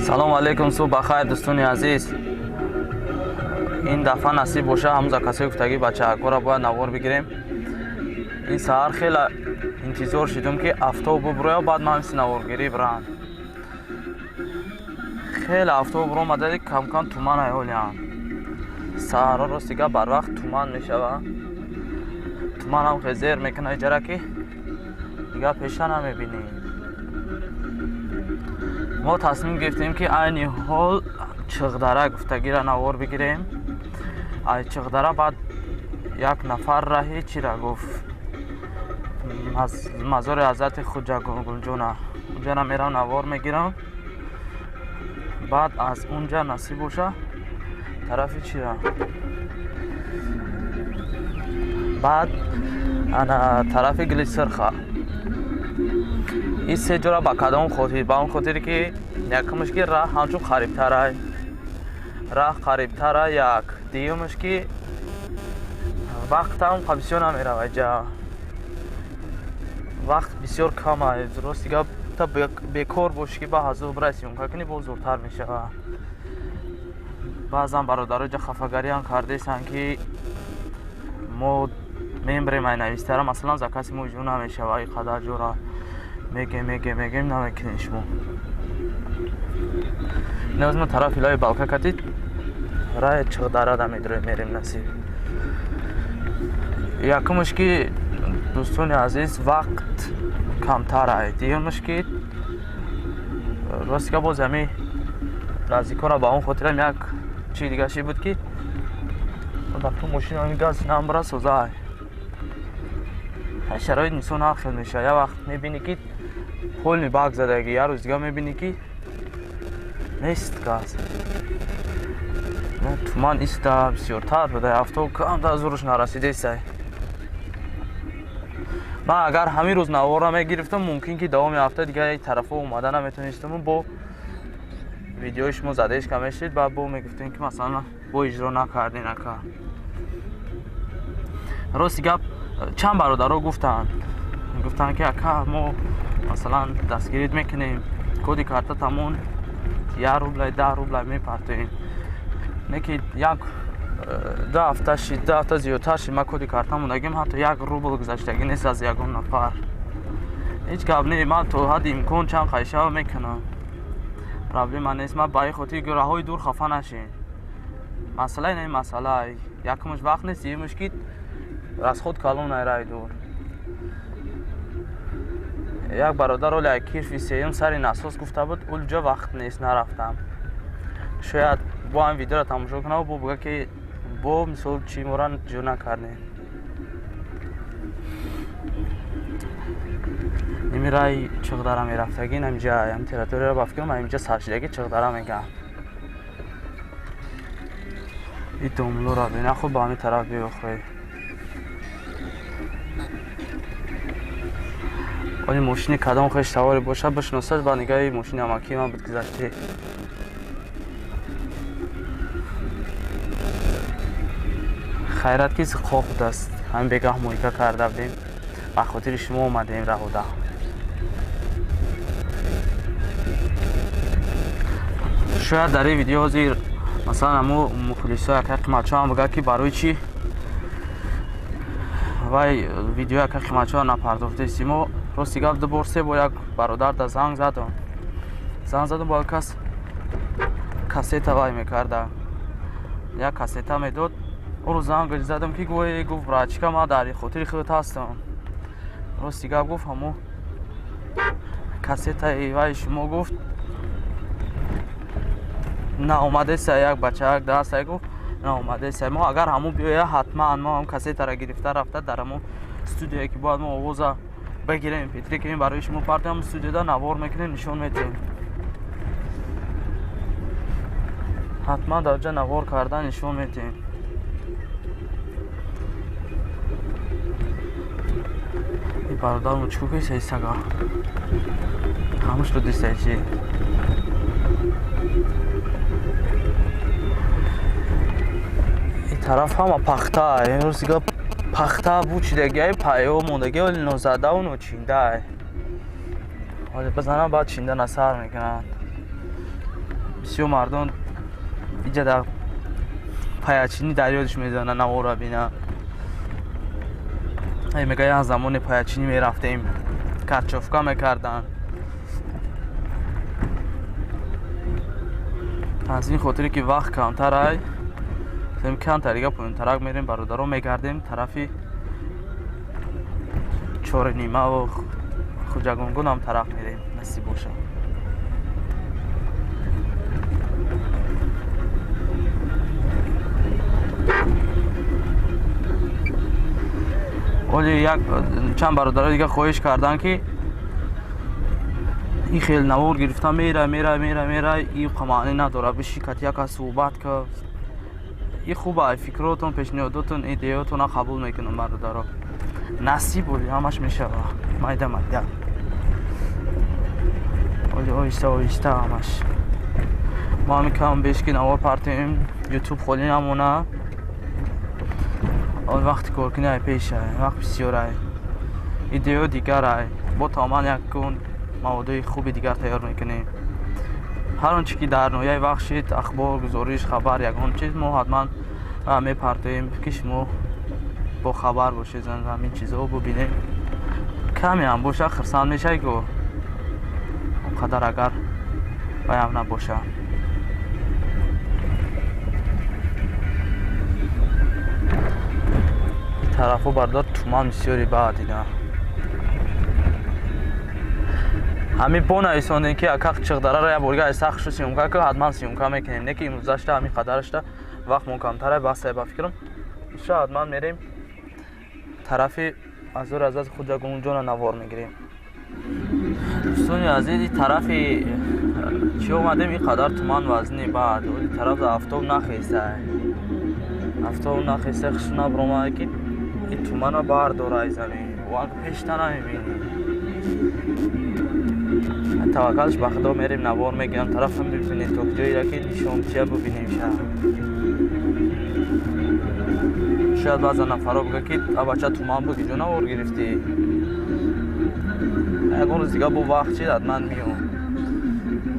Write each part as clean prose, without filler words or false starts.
Салому алейкум, субҳ бахайр, дӯстони азиз. Ин дафъа насиб боша, ҳамуза касои гуфтагӣ бачаакора бояд навор бигирем. Ин саҳар хеле интизор шидум, ки автобус бироя, баъд ман мисли наворгирӣ бирам. Хеле автобус биромада, камкам туман айҳолиям. Саҳарҳо рости гап барвақт туман мешава. Туманам хел зер мекуна иҷара, ки дигар пеша намебинӣ. Мо тасмим гирифтем, ки айни ҳол Чиғдара гуфтагиро навор бигирем. Ай Чиғдара баъд як нафар раҳи чира гуфт, мазори ҳазрати Хуҷагулҷона, унҷара мерам, навор мегирам. Баъд аз унҷа насиб боша, тарафи чира, баъд ана тарафи Гили Сирха. Ин се ҷора ба кадом хотир? Ба он хотире, ки якумаш, ки раҳ ҳамчун қарибтарай, раҳ қарибтара як, дуюмаш, ки вақтам бисёр намеравад, ҷа вақт бисёр кама. Рости гап, та бекор бошӣ, ки ба ҳазур бирай съёмка кунӣ, боз зудтар мешавад. Баъзан бародаро ҷа хафагариам кардесанд, ки мо мембрем ай навистара, масалан, закази мо иҷро намешава, ин қадар ҷора мегем, мегем, мегем, намекунем шумо. Иназ мо тарафи лаи балка катид, рай Чиғдарада медроем, мерем насиб. Якумаш, ки, дӯстони азиз, вақт камтар, дуюмаш, ки рости гап, боз ҳами наздикора ба он хотирам як чи дига чи буд, ки вақто мошина газ намбара соза, шароит инсон ҳар хел мешавад. Як вақт мебинӣ, ки полный бак задагӣ, як рӯз дига мебинӣ, ки нест газ. Туман иста бисёртар буда, авто камтар зуруш нарасидесай. Ман агар ҳамин рӯз наворро мегирифтам, мумкин ки давоми ҳафта дига тарафҳо омада наметонистаму бо видеои шумо задаишка мешид, баъд бо мегуфтем, ки масалан бо иҷро накардин, ака. Рости гап, чанд бародаро гуфтанд, ки ака, мо масалан дастгирит мекунем, коди карта тамон 1 рублай, 10 рублай мепартоем. Не ки як 2 ҳафта шид, 2 ҳафта зиёдтар шид, ман коди карта мондагим, ҳатто 1 рубл гузаштагӣ нест аз ягон нафар. Ҳеҷ гап не, ман то ҳадди имкон чанд қайшава мекунам, проблема нест. Ман ба ин хотир роҳҳои дур хафа нашин. Масъала ин масъала, якумаш вақт нест, дуюмаш, ки расход калон ай раҳи дур. Як бародар оли ай кирфи сеюм сари насос гуфта буд, улҷо вақт нест, нарафтам. Шояд бо ҳам видеоро тамошо кунам, бо буга, ки бо мисол чӣ мора ҷо накардем. Ими раи Чиғдара мерафтагӣ, инамҷа ам территорияро ба фикрам ҳаминҷа саршидаги Чиғдара мегӯям. И домлура бина, хуб, ба ҳамин тараф биёхӯй. Оли мошини кадом хеш савори бошад, бишносад, ба нигаҳи мошини амакии ман буд гузаштӣ. Хайрат, ки зиқоқ будааст, ҳамин бегаҳ мойка карда будем, ба хотири шумо омадем раҳуда. Шояд дар ин видео ҳозир масалан ҳамо мухлисо яка қиматчоам бигӯяд, ки барои чӣ вай видео яка қиматчоа напардохтести. Мо рости гап, ду бор, се бор як бародар да занг задам, занг задам, бо кас кассета вай мекарда, як кассета медод. Ӯро занг задам, ки гӯй, гуфт: «Братчика, ман дар хотири худат ҳастам». Рости гап, гуфт, ҳамо кассетаи вай шумо, гуфт, наомадеса, як бачаак даастай, гуфт, наомадеса. Мо агар ҳамон биёя, ҳатман мо ҳам кассетаро гирифта рафта, дар ҳамон студияе ки бояд мо овоза бигирем, петри кунем, барои шумо партиям, студияда навор мекунем, нишон медиҳем. Ҳатман дар ҷа навор карда нишон медиҳем. Ин бародармо чӣ кӯкиса, сага ҳамашро дистай чи? Ин тараф ҳама пахта. Имрӯз дига пахта бучидагиай, пайё мондагӣ, оли нозадаву ночиндаай. Ҳоле бизанам, баъд чинда насар мекунанд. Бисёр мардон иҷа дар паячинӣ дар ёдш мезанад навора бина. Ай мега як замоне паячинӣ мерафтем, карчовка мекарданд. Аз ин хотире ки вақт камтар ай, камтар дига поёнтарак мерем, бародаро, мегардем тарафи чорнимаву Хуҷагунгунам тараф мерем, насиб бошад. Оли як чанд бародаро дига хоҳиш карданд, ки ин хел навор гирифта мера мера мера мера, ин маънӣ надорад, биши кат яка суҳбат ка. Ин хуба, фикротон, пешниҳодотон, идеятона қабул мекунам, бародаро. Насиб оли ҳамаш мешава, майда майда, оли оҳиста оҳиста ҳамаш. Мо ҳамин кам беш ки навор партем, ютуб холӣ намона. Он вақти коркунӣ ай пешай, вақт бисёр ай, идеё дигар ай, бо тамоман якун маводои хуби дигар тайёр мекунем. Ҳар он чи ки дар ноҳияи вақт шид, ахбор, гузориш, хабар, ягон чиз, мо ҳатман мепартоем, ки шумо бохабар бошед, ҳамин чизҳо бубинем. Каме ҳам боша хурсанд мешавӣ, ку он қадар агар ваям набоша. Тарафҳо бардор туман бисёри баъд ина. Ҳамин бо нависондем, ки ака чиқдараро як борга ай сахт шу съёмка ку, ҳатман съёмка мекунем. Не ки имрӯзашта ҳамин қадарашта вақтмон камтара, басае ба фикрам. Ша ҳатман мерем тарафи азор аз Хуҷагунҷона навор мегирем. Дӯстони азиз, ин тарафи чӣ омадем, ин қадар туман вазни баъд. Оли тараф афтоб нахеста. Афтоб нахеста, хушу набромада ки ин тумана бардора ай замин. Вак пешта намебинӣ. Таваккалш ба Худо мерем, навор мегирам, тарафам бибинем, то ҷоеро ки нишончия бибинем ша. Шояд баъзан нафарҳо бигӯяд, ки абача туман буд, киҷо навор гирифтӣ? Ягон рӯз дига бо вақт чид ҳатман миём.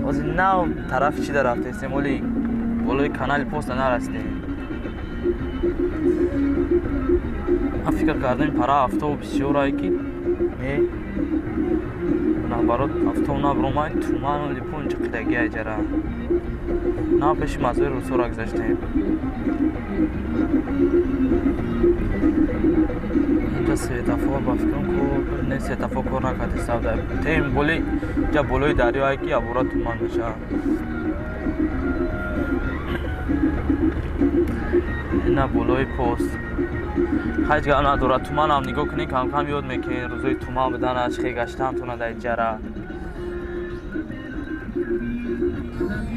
Ҳозир нав тарафи чида рафтестем, оли болои канали поста нарасидем. Ман фикр кардам, пара автобус бисёрае ки не, наоборот автобус набромад, туман оли пунҷ қидагия ҷара. Нав пеши мазори русора гузаштем. Инҷа светофор ба фикрам ку не, светофор кор накард, савда. Тем боли ҷа болои дарёае ки абора туман мешавад. Ина болои пост. Ҳеҷ гап надорад, туманам нигоҳ кунед, кам-кам ёд мекунед рӯзои туман будана, чӣ хел гаштантона дар ҷара.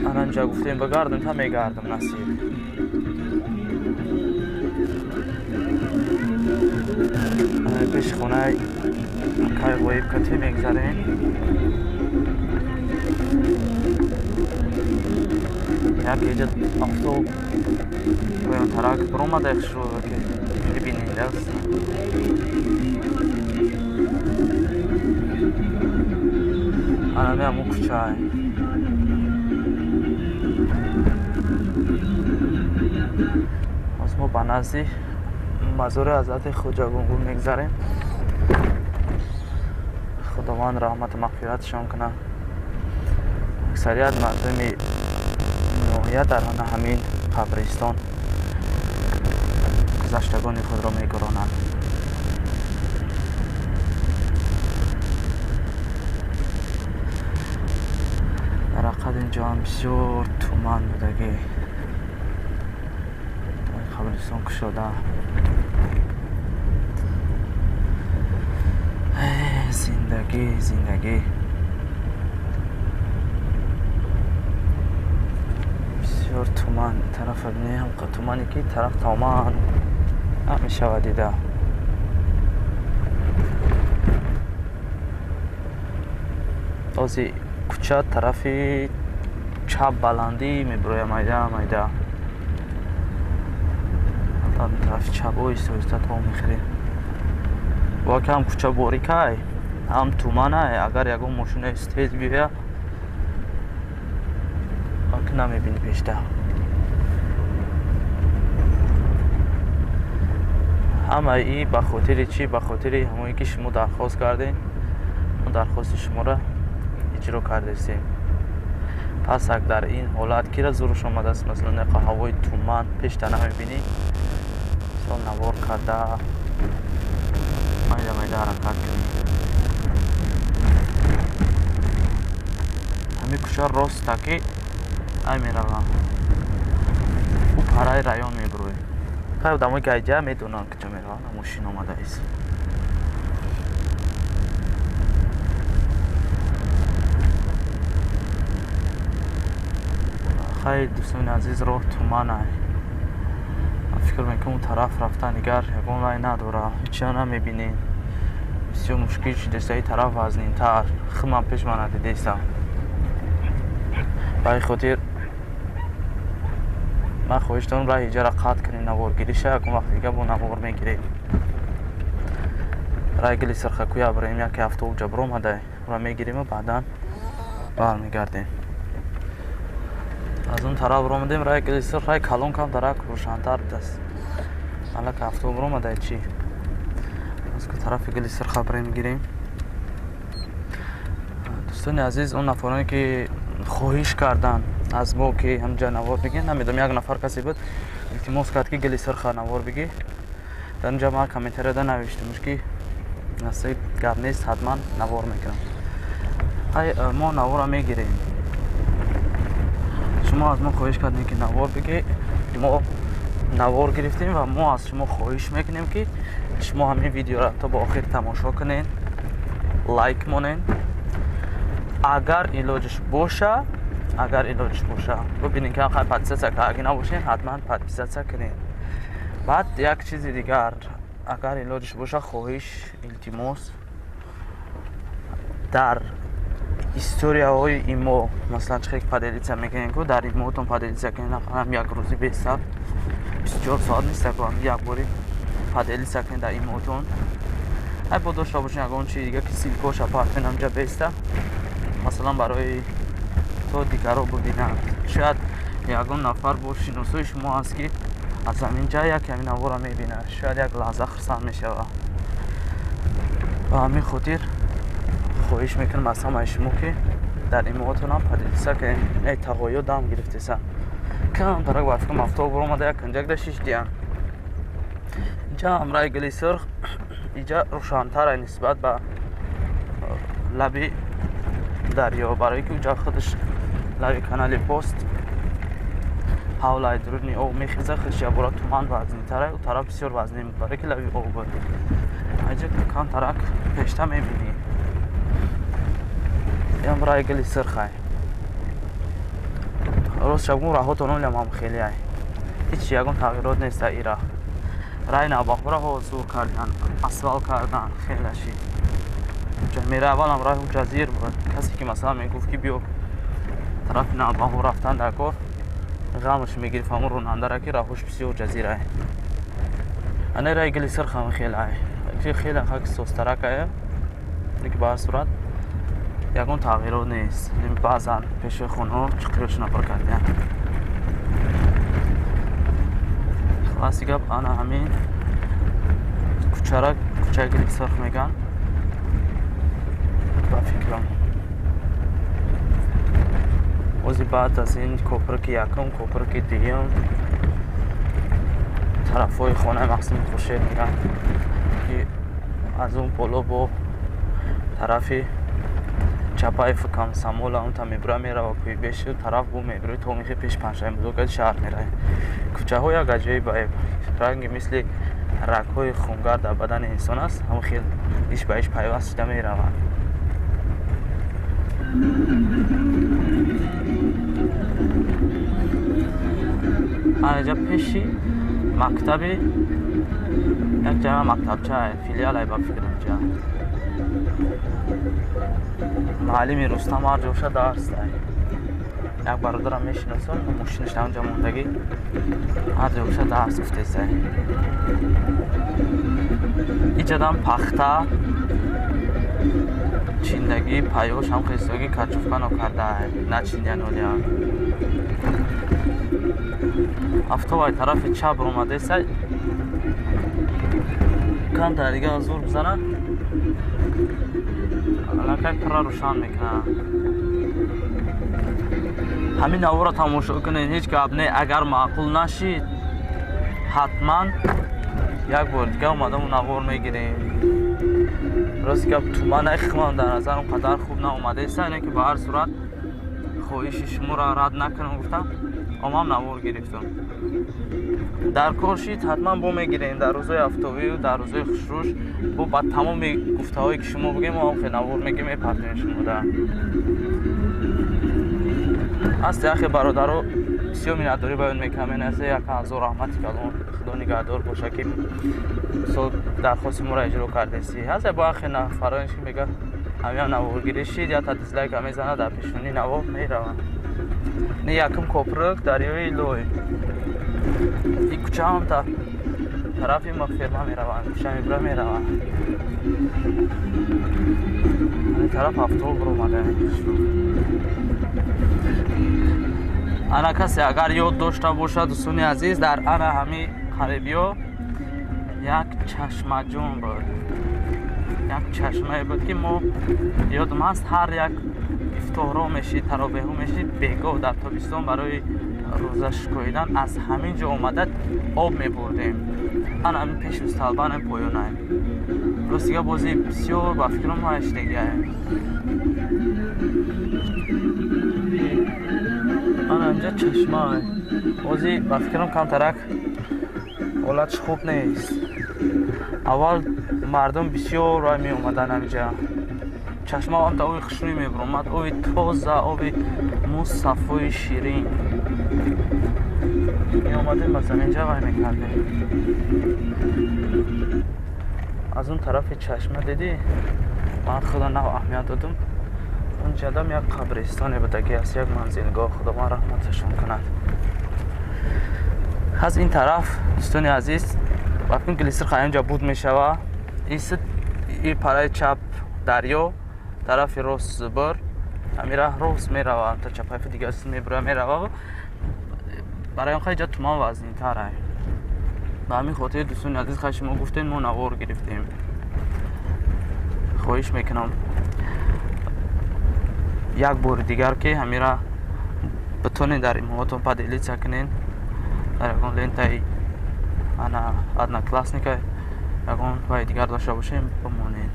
Ана инҷа гуфтем бигардем, та мегардам, насиб. Пеши хонаи акай ғоиб кате мегзарем. Як иҷа автобус поёнтарак баромада хушро ки бибинед. Ана ҳамун кӯчае. Боз мо ба назди мазори ҳазрати Хуҷагунгул мегзарем. Худованд раҳмату мағфиратшон кунад. Аксарият мардуми ноҳия дар ҳамин қабристон гузаштагони худро мегуронанд. Дар ҳақиқат инҷо ҳам бисёр туман будагӣ. Қабристон кушода. Зиндагӣ, зиндагӣ. Бисёр туман. Тарафа бинем, тумане ки тараф тамоман намешавад дида. Ози кӯча тарафи чап баландӣ мебирояд, майда майда. Тарафи чап оҳиста оҳиста то мехӯрем. Воки ҳам кӯча борикай, ҳам туманай, агар ягон мошинаи тез биёяд, ки намебинӣ пешта. Ҳамаи и ба хотири чӣ? Ба хотири ҳамое ки шумо дархост кардем, мо дархости шуморо иҷро кардастем. Пас ак дар ин ҳолат кира зуруш омадааст, масалан яқа ҳавои туман пешта намебинӣ, мисол навор карда майда майда ҳаракат кунӣ. Ҳамин кӯча роста ки ай меравам, ӯ параи район мебурӯй. Хай одамои гайҷа медонанд куҷо мераванд, мошин омадааст. Хай дӯстони азиз, роҳ туман ай. Ман фикр мекунам он тараф рафтан дигар ягон рай надора, ҳечиа намебинем. Бисёр мушкил шудааст, ин тараф вазнинтар. Худман пеш ман надидаистам. Ба ин хотир ман хоҳиш дорам раҳи иҷара қатъ кунем наворгириша, ягон вақт дига бо навор мегирем. Раҳи гили Сирхакӯя бирем, яке автобус ҷабр омадай, ӯра мегириму баъдан бармегардем. Аз он тараф ромадем, раҳи гили Сирх, раҳи калон кам дарак рӯшантар будааст. Аллака автобус омадай чӣ? Аз тарафи гили Сирха бирем гирем. Дӯстони азиз, он нафароне ки хоҳиш карданд аз мо ки ҳамҷа навор бигир, намедонам, як нафар касе буд илтимос кард ки гили Сирха навор бигир. Дар инҷа ман комментарияда навиштамш ки насиб гап нест, ҳатман навор мекунам. Ай мо навора мегирем. Шумо аз мо хоҳиш кардем ки навор бигир, мо навор гирифтем ва мо аз шумо хоҳиш мекунем ки шумо ҳамин видеоро то ба охир тамошо кунед, лайк монед. Агар илоҷиш боша, агар илоҷиш боша, бибинед ки хай подписаться карда набошед, ҳатман подписаться кунед. Баъд як чизи дигар, агар илоҷиш боша, хоҳиш, илтимос, дар историяҳои имо, масалан чӣ хел поделиться мекунед ку, дар имотон поделиться кунед, ҳам як рӯзи бесабр 24 соат нест, як бори поделиться кунед дар имотон. Ай бо дошта бошед ягон чи дига ки ссылкоша партоен ҳамҷа беста, масалан барои то дигарро бибинанд. Шояд ягон нафар бо шиносои шумо ҳаст ки аз ҳамин ҷа як ҳамин наворро мебинад, шояд як лаҳза хурсанд мешавад. Ба ҳамин хотир хоҳиш мекунам аз ҳамаи шумо ки дар имотонам поделиться кунед. Эй тағоё дам гирифтеса, кам дарак ба фикрам автобус омада, як канҷак шишдиян. Инҷа ҳам раҳи гили Сурх, инҷа рӯшантар нисбат ба лаби дарё, барои ки уҷа худаш лаби канали пост ҳавлаи дуруни об мехеза, худаш ябора туман вазнинтара, ӯ тараф бисёр вазнин буд, барои ки лаби об буд. Аҷа камтарак пешта мебинӣ. Ям раҳи гили Сирхай. Рост шабгум раҳотон олям ҳам хеле ай. Ҳеч ягон тағйирот нест дар ира. Раҳи Навбаҳораҳо зур кардан, асфалт кардан, хеле шид. Мера аввалам раҳи ҷазир буд. Касе ки масалан мегуфт ки биё тарафи Навбаҳор рафтан дар кор, ғамаш мегирифт ҳамон ронандара ки раҳош бисёр ҷазирай. Ана раҳи гили Сирх ҳам хеле ай. Хеле хак состарак ай. Лекин ба ҳар сурат ягон тағйирот нест. Баъзан пеши хонаҳо чуқурашона пур кардиянд. Хулоси гап, ана ҳамин кӯчара кӯчаи гили Сирх мегӯянд ба фикрам. Ози баъд аз ин копраки якум, копраки дуюм, тарафҳои хонаи Мақсуми Хуршед мегӯянд ки аз он боло бо тарафи Чапаев Комсомола он та мебура мерава Кӯйбешу тараф бо мебури то михи пеш Панҷшанбе бузургади шаҳр меравем. Кӯчаҳо як аҷоиб ранги мисли рагҳои хунгар дар бадани инсон аст, ҳамон хел иш ба иш пайваст шуда мераванд. Анаҷа пеши мактаби як ҷамъ мактабча филиал ай ба фикрам ҷа. Муаллими Рустам ҳар ҷоша дарс дай. Як бародарам мешиносам, мошинаш дар онҷа мондагӣ, ҳар ҷоша дарс гуфтесай. Иҷадам пахта чиндагӣ, паёш ҳам хестогӣ качуфкано кардай, начиндиян олиям. Автобай тарафи чап омадеса. Камтар дига зур бизана. Аллакай пурра рӯшан мекунад. Ҳамин наворро тамошо кунед, ҳеҷ гап не. Агар маъқул нашид, ҳатман як бор дига омадаму навор мегирем. Рости гап туман эхмам дар назарам қадар хуб наомадеса, ине ки ба ҳар сурат хоҳиши шуморо рад накунам гуфтам, омам навор гирифтам. Дар кор шид ҳатман бо мегирем дар рӯзҳои афтобию дар рӯзҳои хушрӯш бо ба тамоми гуфтаҳое ки шумо бигем, мо хел навор мегирем, мепартем шумода. Аст яхе бародаро бисёр миннатдорӣ баён мекунам. Ин як ҳазор раҳмати калон, худо нигаҳдор боша ки мисол дархости моро иҷро кардеси. Ҳаст бо яхе нафароне ки мега ҳамиам наворгирӣ шид, я та дизлайка мезана дар пешонии навор мераванд. Не якум коприк дарёи Лой. И кӯчаам та тарафи ферма мераванд, кӯча мебра мераванд. Ани тараф автобус омада. Ана касе агар ёд дошта бошад, дӯстони азиз, дар ана ҳами қарибиё як чашмаҷон буд. Як чашмае буд ки мо ёдам ҳаст ҳар як ифторҳо мешид, таробеҳо мешид, бегоҳ дар тобистон барои рӯза шикоидан аз ҳамин ҷо омада об мебурдем. Ана ҳамин пеши усталбан поёнаем. Рост дига бози бисёр ба фикрам ҳаштегиаем. Ана инҷа чашма. Бози ба фикрам камтарак ҳолатш хуб нест. Аввал мардум бисёр рай меомадан ҳаминҷа. Чашма ҳам та оби хушрӯй мебуромад, оби тоза, оби мусаффои ширин. Меомадем аз ҳаминҷа вай мекардем. Аз он тарафи чашма дидӣ, ман худо нав аҳамият додум. Он ҷадам як қабристоне будаги аст, як манзилгоҳ, худованд раҳматашон кунад. Аз ин тараф дӯстони азиз, вақти Гилисирх ҳаминҷа буд мешава. И параи чап дарё, тарафи рост зубр, ҳамин раҳ рост мерава та чапайфи дига мебура мерава. Барои он хай ҷа туман вазнинтар ай. Ба ҳамин хотир дӯстони азиз, хай шумо гуфтем, мо навор гирифтем. Хоҳиш мекунам як бори дигар ки ҳамира битонед дар имоҳотон поделиться кунед, дар ягон лентаи ана одноклассника ягон вай дигар дошта бошем, бимонед.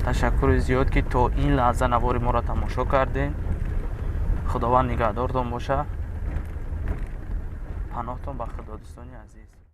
Ташаккури зиёд ки то ин лаҳза навори моро тамошо кардед. Худованд нигаҳдортон боша. Паноҳтон ба Худо, дӯстони азиз.